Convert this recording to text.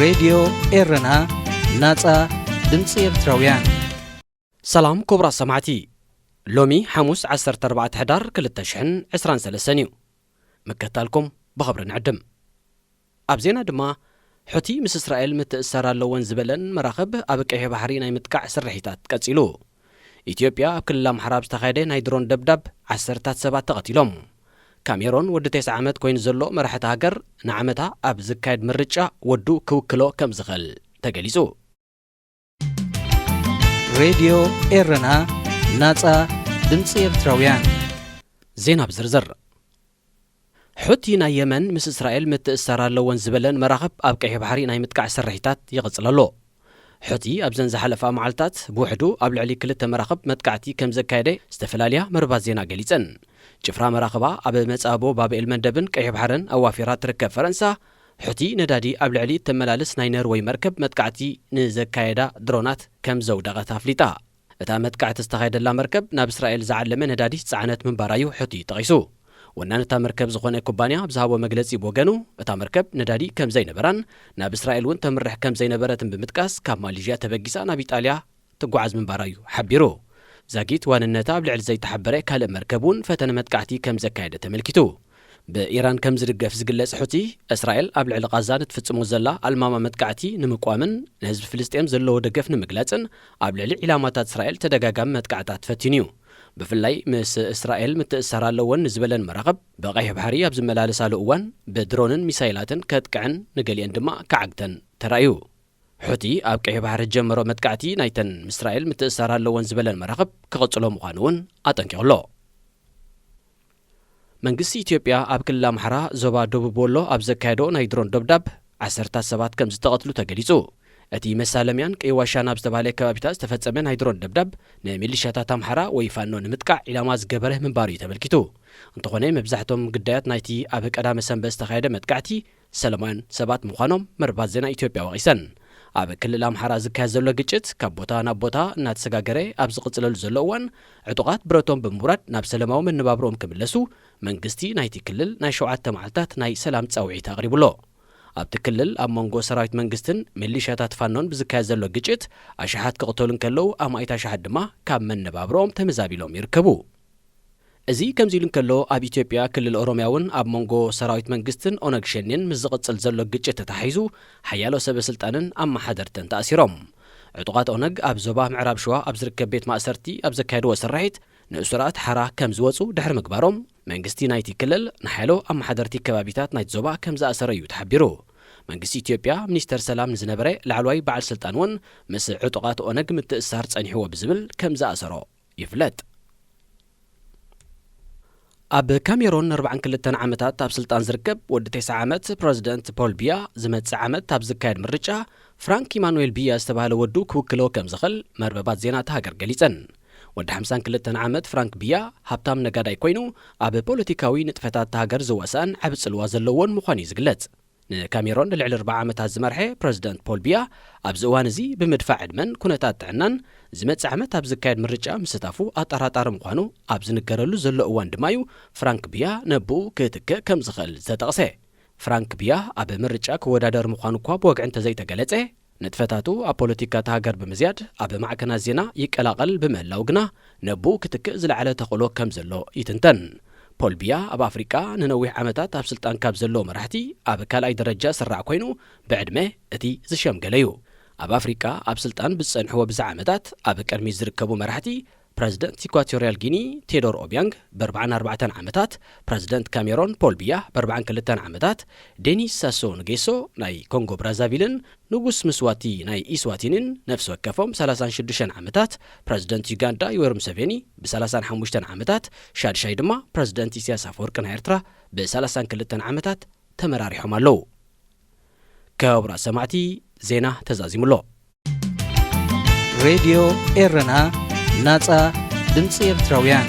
ሬድዮ ኤረና፣ ናጻ ድምጺ ኤርትራውያን። ሰላም ክቡራት ሰማዕቲ፣ ሎሚ ሓሙስ ዓሰርተ ኣርባዕተ ሕዳር ክልተ ሽሕን ዕስራን ሰለስተን እዩ። ምክትታልኩም ብኽብሪ ንዕድም። ኣብ ዜና ድማ፣ ሑቲ ምስ እስራኤል ምትእስሳር ኣለወን ዝበለን መራኽብ ኣብ ቀይሕ ባሕሪ ናይ ምጥቃዕ ስርሒታት ቀጺሉ። ኢትዮጵያ ኣብ ክልል ኣምሓራ ኣብ ዝተኻየደ ናይ ድሮን ደብዳብ ዓሰርታት ሰባት ተቐቲሎም። ካሜሮን ወዲ ተስዓ ዓመት ኮይኑ ዘሎ መራሕቲ ሃገር ንዓመታ ኣብ ዝካየድ ምርጫ ወዱ ክውክሎ ከም ዝኽእል ተገሊጹ። ሬድዮ ኤረና፣ ናጻ ድምጺ ኤርትራውያን። ዜና ብዝርዝር። ሑቲ ናይ የመን ምስ እስራኤል ምትእስሳር ኣለወን ዝበለን መራኽብ ኣብ ቀይሕ ባሕሪ ናይ ምጥቃዕ ስርሒታት ይቕጽል ኣሎ። ሑቲ ኣብዘን ዝሓለፋ መዓልታት ብውሕዱ ኣብ ልዕሊ ክልተ መራኽብ መጥቃዕቲ ከም ዘካየደ ዝተፈላለያ መርባት ዜና ገሊጸን። ጭፍራ መራኽባ ኣብ መጻቦ ባብኤል መንደብን ቀይሕ ባሕርን ኣዋፊራ ትርከብ ፈረንሳ፣ ሑቲ ነዳዲ ኣብ ልዕሊ እተመላልስ ናይ ነርወይ መርከብ መጥቃዕቲ ንዘካየዳ ድሮናት ከም ዘውደቐት ኣፍሊጣ። እታ መጥቃዕቲ ዝተኻየደላ መርከብ ናብ እስራኤል ዝዓለመ ነዳዲ ዝጸዓነት ምንባራ'ዩ ሑቲ ጠቒሱ። ወናን እታ መርከብ ዝኾነ ኩባንያ ኣብ ዝሃቦ መግለጺ ብወገኑ፣ እታ መርከብ ነዳዲ ከም ዘይነበራን ናብ እስራኤል እውን ተምርሕ ከም ዘይነበረትን ብምጥቃስ፣ ካብ ማሌዥያ ተበጊሳ ናብ ኢጣልያ ትጓዓዝ ምንባራ'ዩ ሓቢሩ። ዛጊት ዋንነታ ኣብ ልዕሊ ዘይተሓበረ ካልእ መርከብ እውን ፈተነ መጥቃዕቲ ከም ዘካየደ ተመልኪቱ። ብኢራን ከም ዝድገፍ ዝግለጽ ሑቲ፣ እስራኤል ኣብ ልዕሊ ቓዛ ንትፍጽሞ ዘላ ኣልማማ መጥቃዕቲ ንምቋምን ንህዝቢ ፍልስጤም ዘለዎ ደገፍ ንምግላጽን ኣብ ልዕሊ ዒላማታት እስራኤል ተደጋጋሚ መጥቃዕታት ፈቲኑ'ዩ። ብፍላይ ምስ እስራኤል ምትእስሳር ኣለወን ንዝበለን መራኽብ ብቐይሕ ባሕሪ ኣብ ዝመላለሳሉ እዋን ብድሮንን ሚሳይላትን ከጥቅዐን ንገሊአን ድማ ክዓግተን ተራእዩ። ሑቲ ኣብ ቀይሕ ባሕሪ ዝጀመሮ መጥቃዕቲ ናይተን ምስ እስራኤል ምትእስሳር ኣለወን ዝበለን መራኽብ ክቕጽሎ ምዃኑ እውን ኣጠንቂቑ ኣሎ። መንግስቲ ኢትዮጵያ ኣብ ክልል ኣምሓራ ዞባ ደቡብ ወሎ ኣብ ዘካየዶ ናይ ድሮን ደብዳብ ዓሰርታት ሰባት ከም ዝተቐትሉ ተገሊጹ። እቲ መሳለምያን ቀይ ዋሻን ኣብ ዝተባህለ ከባቢታት ዝተፈጸመ ናይ ድሮን ደብዳብ፣ ንሚሊሻታት ኣምሓራ ወይ ፋኖ ንምጥቃዕ ዒላማ ዝገበረ ምንባሩ እዩ ተመልኪቱ። እንተኾነ፣ መብዛሕቶም ግዳያት ናይቲ ኣብ ቀዳመ ሰንበት ዝተኻየደ መጥቃዕቲ ሰለማውያን ሰባት ምዃኖም መርባት ዜና ኢትዮጵያ ወቒሰን። ኣብ ክልል ኣምሓራ ዝካየድ ዘሎ ግጭት፣ ካብ ቦታ ናብ ቦታ እናተሰጋገረ ኣብ ዝቕጽለሉ ዘሎ እዋን፣ ዕጡቓት ብረቶም ብምውራድ ናብ ሰላማዊ መነባብሮኦም ክምለሱ መንግስቲ ናይቲ ክልል ናይ ሸውዓተ መዓልታት ናይ ሰላም ጻውዒት ኣቕሪቡ ኣሎ። ኣብቲ ክልል ኣብ መንጎ ሰራዊት መንግስትን ሚሊሻታት ፋኖን ብዝካየድ ዘሎ ግጭት፣ ኣሽሓት ክቕተሉ እንከለዉ፣ ኣማኢት ኣሽሓት ድማ ካብ መነባብሮኦም ተመዛቢሎም ይርከቡ። እዚ ከምዚ ኢሉ እንከሎ፣ ኣብ ኢትዮጵያ ክልል ኦሮምያ እውን ኣብ መንጎ ሰራዊት መንግስትን ኦነግ ሸኔን ምስ ዝቕጽል ዘሎ ግጭት ተታሒዙ፣ ሓያሎ ሰበ ስልጣንን ኣመሓደርትን ተኣሲሮም። ዕጡቓት ኦነግ ኣብ ዞባ ምዕራብ ሸዋ ኣብ ዝርከብ ቤት ማእሰርቲ ኣብ ዘካየድዎ ስርሒት፣ ንእሱራት ሓራ ከም ዝወጹ ድሕሪ ምግባሮም፣ መንግስቲ ናይቲ ክልል ንሓያሎ ኣመሓደርቲ ከባቢታት ናይቲ ዞባ ከም ዝኣሰረ እዩ ተሓቢሩ። መንግስቲ ኢትዮጵያ፣ ሚኒስተር ሰላም ንዝነበረ ላዕለዋይ በዓል ስልጣን እውን ምስ ዕጡቓት ኦነግ ምትእስሳር ጸኒሕዎ ብዝብል ከም ዝኣሰሮ ይፍለጥ። ኣብ ካሜሮን ንኣርባዓን ክልተን ዓመታት ኣብ ስልጣን ዝርከብ ወዲ ተስዓ ዓመት ፕረዚደንት ፖል ቢያ፣ ዝመጽእ ዓመት ኣብ ዝካየድ ምርጫ ፍራንክ ኢማኑኤል ቢያ ዝተባህለ ወዱ ክውክሎ ከም ዝኽእል መርበባት ዜና እታ ሃገር ገሊጸን። ወዲ ሓምሳን ክልተን ዓመት ፍራንክ ቢያ ሃብታም ነጋዳይ ኮይኑ፣ ኣብ ፖለቲካዊ ንጥፈታት እታ ሃገር ዝዋሳእን ዓቢ ጽልዋ ዘለዎን ምዃኑ እዩ ዝግለጽ። ንካሜሮን ንልዕሊ ኣርባዓ ዓመታት ዝመርሐ ፕረዚደንት ፖል ቢያ፣ ኣብዚ እዋን እዚ ብምድፋዕ ዕድመን ኩነታት ጥዕናን፣ ዝመጽእ ዓመት ኣብ ዝካየድ ምርጫ ምስታፉ ኣጠራጣሪ ምዃኑ ኣብ ዝንገረሉ ዘሎ እዋን ድማ እዩ ፍራንክ ቢያ ነብኡ ክትክእ ከም ዝኽእል ዝተጠቕሰ። ፍራንክ ቢያ ኣብ ምርጫ ክወዳደር ምዃኑ እኳ ብወግዒ እንተዘይተገለጸ፣ ንጥፈታቱ ኣብ ፖለቲካ እታ ሃገር ብምዝያድ ኣብ ማዕከናት ዜና ይቀላቐል ብምህላው ግና፣ ነብኡ ክትክእ ዝለዓለ ተኽእሎ ከም ዘሎ ይትንተን። ፖል ቢያ ኣብ ኣፍሪቃ ንነዊሕ ዓመታት ኣብ ስልጣን ካብ ዘለዉ መራሕቲ ኣብ ካልኣይ ደረጃ ዝስራዕ ኮይኑ፣ ብዕድመ እቲ ዝሸምገለ እዩ። ኣብ ኣፍሪቃ ኣብ ስልጣን ብዝጸንሕዎ ብዝሕ ዓመታት ኣብ ቅድሚት ዝርከቡ መራሕቲ፣ ፕረዚደንት ኢኳቶርያል ጊኒ ቴዶር ኦቢያንግ ብ ኣርባዓን ኣርባዕተን ዓመታት፣ ፕረዚደንት ካሜሮን ፖል ቢያ ብ ኣርባዓን ክልተን ዓመታት፣ ዴኒስ ሳሶ ንጌሶ ናይ ኮንጎ ብራዛቪልን ንጉስ ምስዋቲ ናይ ኢስዋቲንን ነፍሲ ወከፎም ሰላሳን ሽዱሽተን ዓመታት፣ ፕረዚደንት ዩጋንዳ ዮወሪ ሙሰቬኒ ብ ሰላሳን ሓሙሽተን ዓመታት፣ ሻድሻይ ድማ ፕረዚደንት ኢሳያስ ኣፈወርቂ ናይ ኤርትራ ብ ሰላሳን ክልተን ዓመታት ተመራሪሖም ኣለዉ። ክቡራት ሰማዕቲ፣ ዜና ተዛዚሙ ኣሎ። ሬድዮ ኤረና፣ ናጻ ድምጺ ኤርትራውያን።